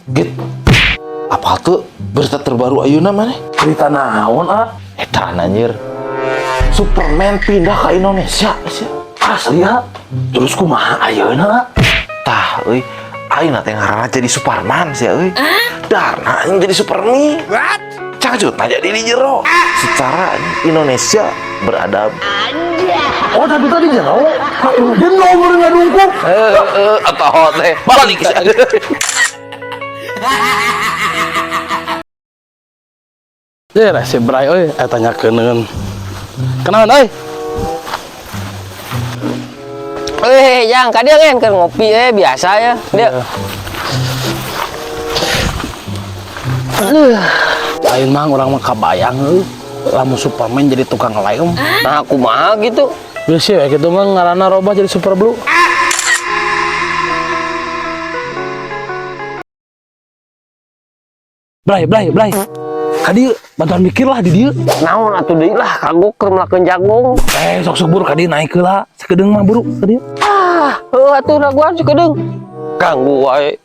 Git. Apa tuh berita terbaru ayeuna maneh? Berita naon, ah? Edan anjir. Superman pindah ke Indonesia sia. Asli, ah? Terus kumaha ayeuna? Tah euy, ayeuna teh ngaranna jadi Suparman sia euy. Darna anjing jadi Supermi. What? Cangcutna jadi di jero. Secara Indonesia beradab. Oh, tapi tadi jero. Dia nomor ngadungkuk. Heeh, atau teh balik sia. Ya, lah si Bray euy, eh tanyakeun. Kenalan euy. Eh, jang, ka dieu kan keur ngopi biasa ya. Dia. Lain mah urang mah kabayang euy. Lamun Superman jadi tukang lem. Nah, kumaha gitu. Geus ya kitu mah ngaranna robah jadi Super Blue. Bray, Bray, Bray. Ka dieu bantuan mikir lah di dieu. Naon atuh deui lah kagok keur melakeun jagung. Eh, sok sok buru ka dieu naik heula. Sakedeung mah buru ka dieu. Ah, heuh atuh raguan sakedeung. Ganggu wae.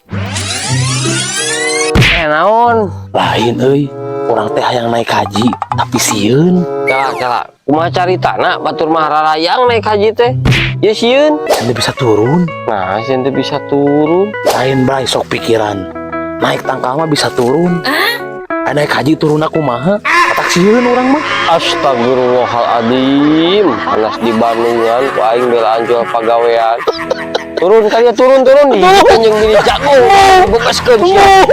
Eh, naon? Lain euy, urang teh hayang naik haji tapi sieun. Kala, kala. Kumaha caritana batur mah rarayang naik haji teh. Ya sieun. Ente bisa turun. Nah, sieun teh bisa turun. Lain Bray, sok pikiran. Naik tangkal mah bisa turun. Ah, naik haji turun aku mah. Katak sieun urang mah. Astagfirullahaladzim. Panas di Bandungan ku aing belaan jual pagawean. Turun kali ya, turun turun di anjing bini jago. Bekaskeun sia.